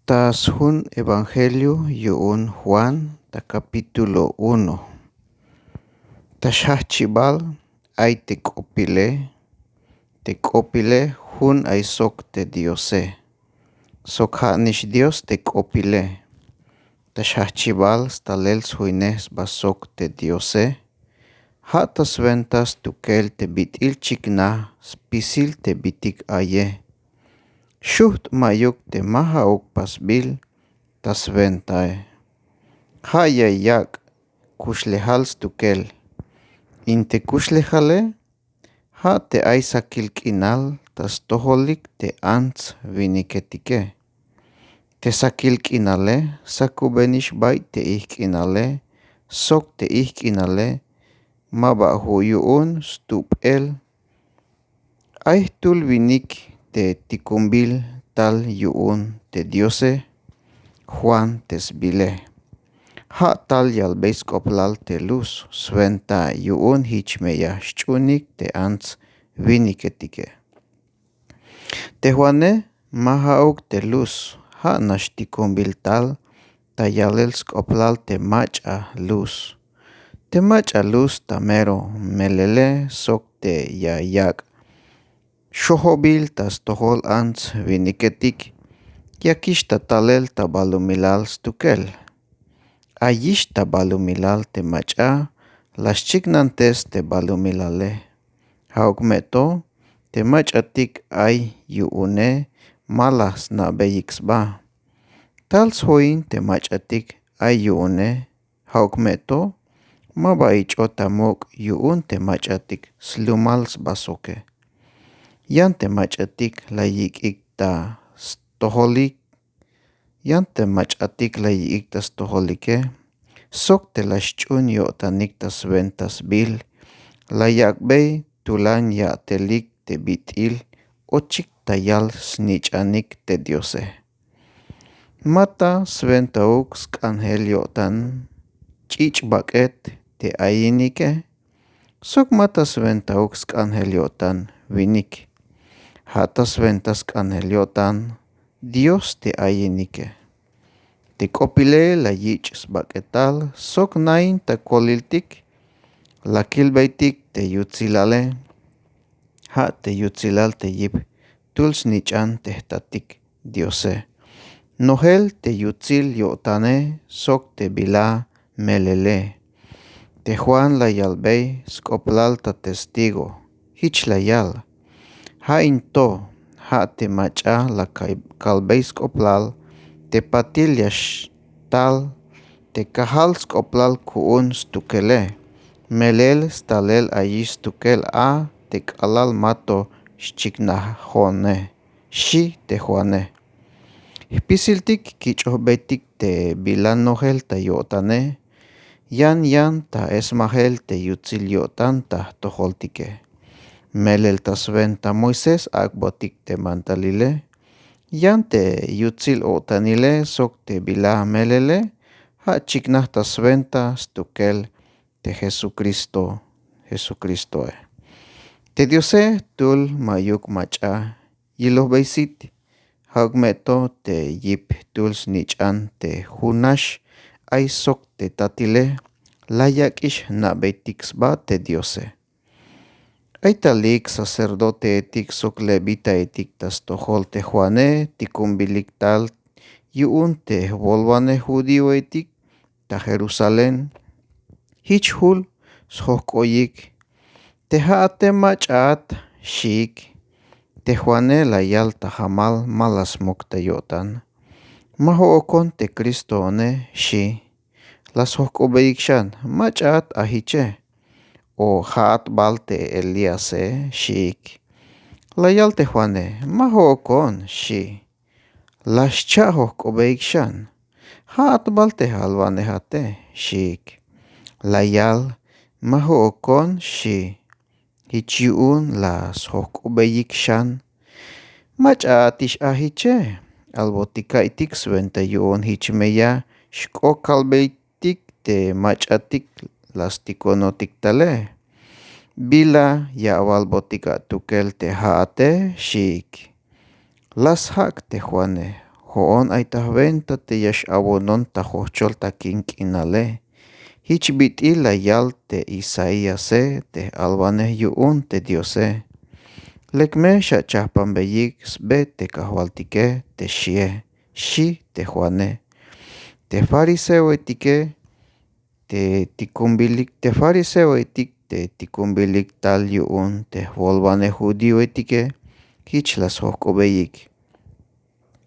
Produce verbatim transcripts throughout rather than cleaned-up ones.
Ta sjun evangelio yu'un Juan ta kapítulo uno. Ta xjajchibal ay te k'opile. Te k'opile jun ay sok te Diose. Sok ja' nix Dios te k'opile. Ta xjajchibal stalel sjoynej sba sok te Diose. Ja' ta swenta stukel te bit'il chiknaj spisil te bitik aye. Xujt' ma'yuk te ma ja'uk pasbil ta swentae. Ja' ya yak' kuxlejal stukel. In te kuxlejale ja' te ay sakil k'inal ta stojolik te ants winiketike. Te sakil k'inale sakubenix bay te ijk'inale sok te ijk'inale ma ba ju' yu'un stup'el. Ay jtul winik te tikunbil tal yu'un te Diose. Juan te sbile. Ja' tal yalbey sk'oplal te luz swenta yu'un jich meyaj xch'unik te ants winiketike. Te Juane ma ja'uk te luz, ja' nax tikunbil tal ta yalel sk'oplal te mach'a luz. Te mach'a luz ta mero melele sok te ya yak' xojobil ta stojol ants winiketik, yakix ta talel ta balumilal stukel. Ayix ta balumilal te mach'a la xchiknantes te balumilale. Ja'uk me to te mach'atik ay yu'une ma la sna'beyik sba. Tal sjoin te mach'atik ay yu'une. Ja'uk me to ma ba ich'ot ta muk' yu'un te mach'atik slumal sba soke. Yan te mach'atik la yik'ik ta stojolik. Yan te mach'atik la yik'ik ta stojolike sok te la xch'un yo'tanik ta swenta sbil. La yak'bey tulan ya'telik te bit'il ochik ta yal snich'anik te Diose. Ma ta swentauk sk'anjel yo'tan ch'ich' bak'et te ayinike. Sok ma ta swentauk sk'anjel yo'tan winik. Ja' ta swenta sk'anjel yo'tan Dios te ayinike. Te k'opile la yich' sbak'etal sok nain ta koliltik. La kilbeytik te yutsilale. Ja' te yutsilal te yip jtul snich'an te jtatik Diose. Nojel te yutsil yo'tane sok te bila melele. Te Juan la yalbey sk'oplal ta testigo. Jich la yal. Ja' in to ja' te mach'a la kalbey sk'oplal te patil ya xtal te kajal sk'oplal ku'un stukele. Melel stalel ayix stukel a te k'alal ma to xchiknajone. Xi' te Juane. Jpisiltik kich'ojbeytik te bila nojel ta yo'tane. Yan yan ta esmajel te yutsil yo'tan ta jtojoltike. Melel ta swenta Moisés ak'botik te mandalile. Yan te yutsil o'tanile sok te bila melele ja' chiknaj ta swenta stukel te Jesucristo. Jesucristoe. Te Diose jtul ma'yuk mach'a yilojbey sit. Ja'uk me to te yip jtul snich'an te junax ay sok te tatile la yak'ix jna'beytik sba te Diose. Ay talik sacerdoteetik sok levitaetik ta stojol te Juane tikunbilik tal yu'un te jwolwanej judioetik ta Jerusalén. Jich jul sjok'oyik te ja'ate mach'aat xiik. Te Juane la yal ta jamal ma la smuk ta yo'tan. Ma jo'okon te Cristoone xi'. La sjok'obeyik xan mach'aat ajiche. O ja'at bal te Elíase xiik. La yal te Juane ma jo'okon xi'. La xcha' jojk'obeyik xan. Ja'at bal te jalwanejate xiik. La yal ma jo'okon xi'. Jich yu'un la sjojk'obeyik xan. Mach'aatix ajiche. Albotik ka'iytik swenta yu'un jich meyaj xk'o kalbey tik te mach'atik la stikonotik tale. Bila ya awalbotik atukel te ja'ate xiik. La sjak' te Juane. Jo'on ay ta jwenta te ya x'awonon ta jojchol ta kin k'inale. Jich bit'il la yal te Isaíase te j'alwanej yu'un te Diose: Lek me xachajpanbeyik sbe te Kajwaltike, te xie, xi' te Juane. Te fariseoetike te tikunbilik, te fariseoetik te tikunbilik tal yu'un te jwolwanej judíoetike, jich la sjojk'obeyik: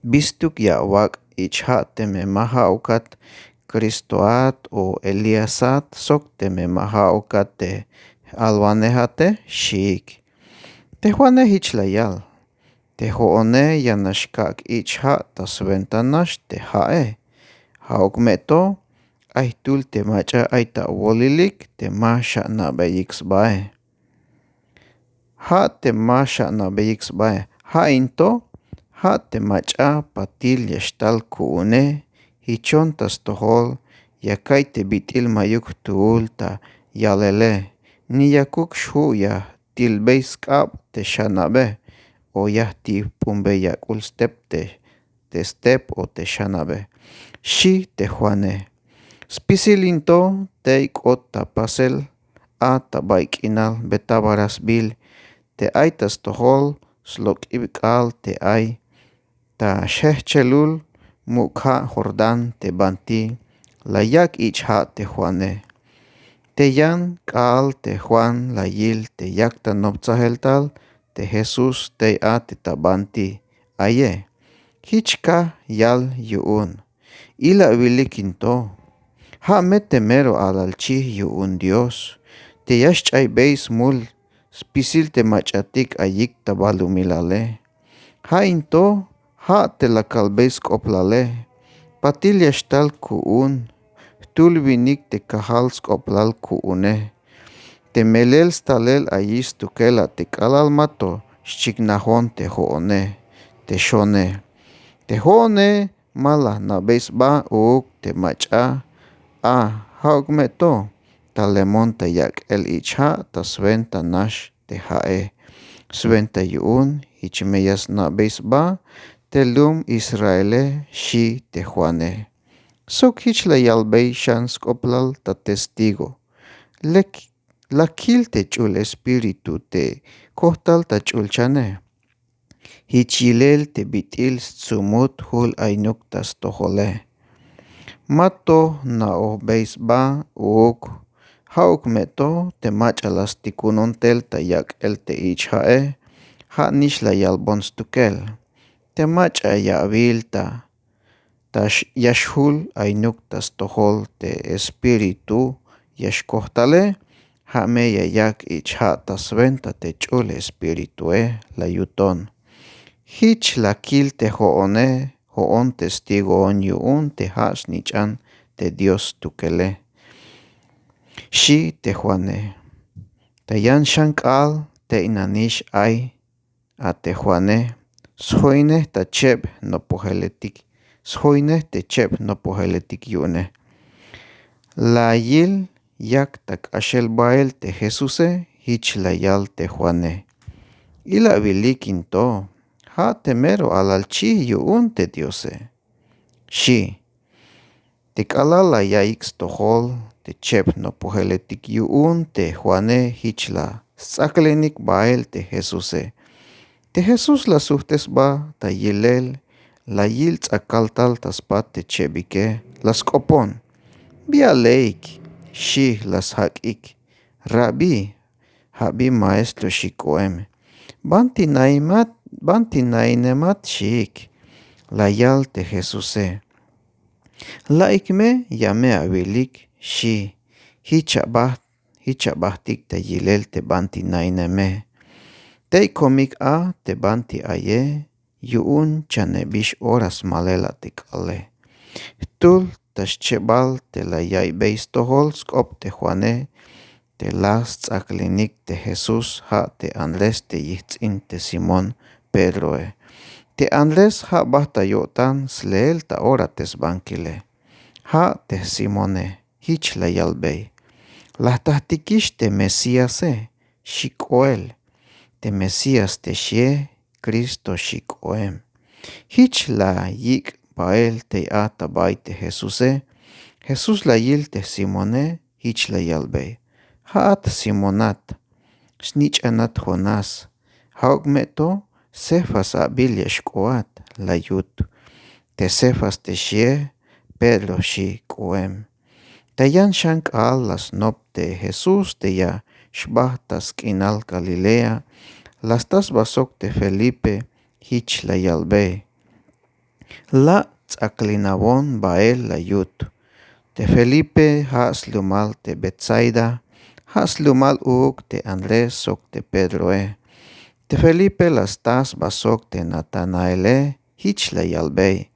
Bistuk ya awak' ich' ja' teme ma ja'ukat Cristoat o Elíasat sok teme ma ja'ukat te j'alwanejate, xiik. Te Juane jich la yal: Te jo'one ya nax kak' ich' ja' ta swenta nax te ja'e. Ja'uk me to, ay jtul te mach'a ay ta awolilik te ma xana'beyik sbae. Ja' te ma xana'beyik sbae, ja' in to, ja' te mach'a patil ya xtal ku'une, jichon ta stojol ya ka'iy te bit'il ma'yuk jtuul ta yalele, ni yakuk xju' ya jtilbey sk'ab te xana'be o ya jti'p'unbey yak'ul step te te step o te xana'be, xi' te Juane. Spisil in to tey k'ot ta pasel a ta bay k'inal Betábara sbiil, te ay ta stojol slok'ib k'aal te ay ta xjejchelul muk' ja' Jordán, te banti la yak' ich' ja' te Juane. Te yan k'aal te Juan la yil te yak ta noptsajel tal te Jesús tey a te ta banti aye. Jich kaj yal yu'un: Ila awilik in to, ja' me te mero alal chij yu'un Dios, te ya xch'aybey smul spisil te mach'atik ayik ta balumilale. Ja' in to, ja' te la kalbey sk'oplale. Patil ya xtal ku'un jtul winik te kajal sk'oplal ku'une. Te melel stalel ayix stukel a te k'alal ma to xchiknajon te jo'one, te xone. Te jo'one ma la jna'bey sba uuk te mach'a a, ja'uk me to, ta lemon ta yak'el ich' ja' ta swenta nax te ja'e. Swenta yu'un jich me ya sna'bey sba te lum Israele, xi' te Juane. Sok jich la yalbey xan sk'oplal ta testigo. Lek la kil te Ch'ul Espíritu te kojtal ta ch'ulchane. Jich yilel te bit'il stsumut jul aynuk ta stojole. Ma to jna'ojbey sba uuk, ja'uk me to te mach'a la stikunon tel ta yak'el te ich' ja'e, ja' nix la yalbon stukel. Te mach'a ya awil ta ta x- ya xjul aynuk ta stojol te Espíritu ya xkojtale, ja' me ya yak' ich' ja' ta swenta te Ch'ul Espiritue, la yuton. Jich la kil te jo'one, jo'on testigoon yu'un te ja' snich'an te Dios stukele, xi' te Juane. Ta yan xan k'aal tey nanix ay a te Juane, sjoynej ta cheb jnopojeletik, sjoynej te cheb jnopojeletik yu'une. La yil yak ta k'axel bael te Jesuse, jich la yal te Juane: Ila awilik in to, ja' te mero alal chij yu'un te Diose, xi'. Te k'alal la yaiyik stojol te cheb jnopojeletik yu'un te Juane, jich la sts'aklinik bael te Jesuse. Te Jesús la sujt'es sba ta yilel, la yil ts'akal tal ta spat te chebike, la sk'opon: Bi aleik, xi', la sjak'ik: Rabí, ja' bi maestro, xi' k'oem. Banti nainemat, banti nainemat, xiik. La yal te Jesuse: La'ik me, ya me awilik, xi'. Jich abajt, jich abajtik ta yilel te banti naineme. Tey komik a te banti aye, yu'un chanebix ora smalel a te k'aale. Jtul ta schebal te la yaiybey stojol sk'op te Juane te la sts'aklinik te Jesús, ja' te Andrés te yijts'in te Simón Pedroe. Te Andrés ja' bajt ta yo'tan sleel ta ora te sbankile. Ja' te Simone jich la yalbey: La jtatikix te Mesíase, xi' k'oel. Te Mesías te xie, Cristo xi' k'oem. Jich la yik' bael tey a ta bay te jesuse. Jesús la yil te simone, jich la yalbey: —Ja'at simonat, snich'anat jonás. Ja'uk me to cefas abil ya xk'oat, la yut. Te cefas te xie pedro xi k'oem. Ta yan xan k'aal la snop te jesús te ya xbajt ta sk'inal galilea, la sta sba sok te felipe, jich la yalbey: —La' ts'aklinawon bael la yut. Te felipe ja' slumal te betsaida, ja' slumal uuk te andrés sok te pedroe. Te felipe la sta sba sok te natanaele, jich la yalbey: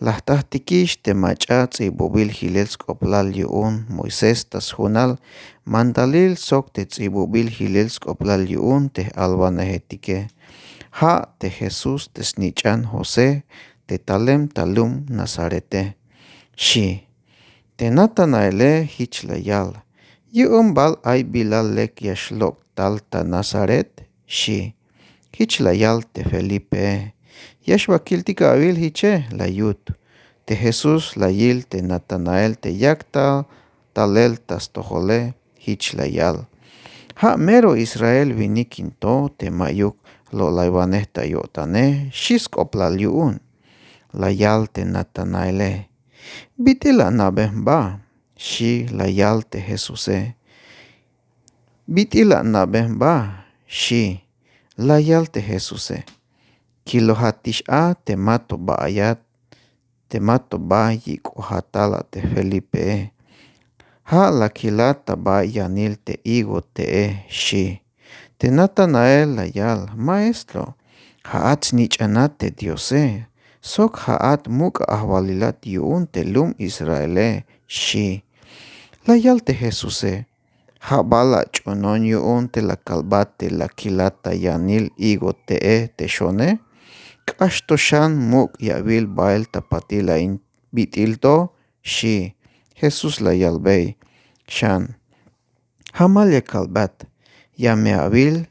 —La jta jtikix te mach'a ts'ibubil jilel sk'oplal yu'un moisés ta sjunal mandalil sok te ts'ibubil jilel sk'oplal yu'un te j'alwanejetike. Ja' te jesús te snich'an josé, te talem ta lum nazarete, xi. Te natanaele jich la yal: —Yu'un bal ay bilal lek ya xlok' tal ta nazaret? Xi. Jich la yal te felipee: —Ya xba kiltik awil jiche, la yut. Te jesús la yil te natanael te yak tal talel ta stojole, jich la yal: —Ja' mero israel winik in to te ma'yuk lo'laywanej ta yo'tane, xi sk'oplal yu'un. La yal te natanaele: —Bit'il ana'be jba? Xi la yal te jesuse. —Bit'il ana'be jba? Xi la yal te jesuse. —Kilojatix a te ma to ba ayat, te ma to ba yik'ojatal a te felipee. Ja' la kilat ta ba yanil te higo te'e, xi. Te natanael la yal: —Maestro, ja'at snich'anat te diose, sok ja'at muk' ajwalilat yu'un te lum israele, xi. La yal te jesuse: —Ja' bal ach'uunon yu'un te la kalbat te la kilat ta yanil higo te'e te xone? K'ax to xan muk' ya awil bael ta patil a in bit'il to, xi. Jesús la yalbey xan: —Jamal ya kalbat, ya me awil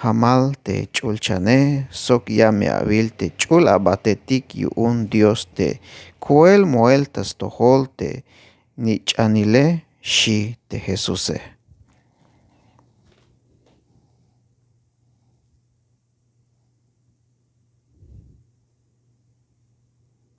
jamal te ch'ulchane sok ya me awil te ch'ul abatetik yu'un dios te koel moel ta stojol te nich'anile, xi te jesuse.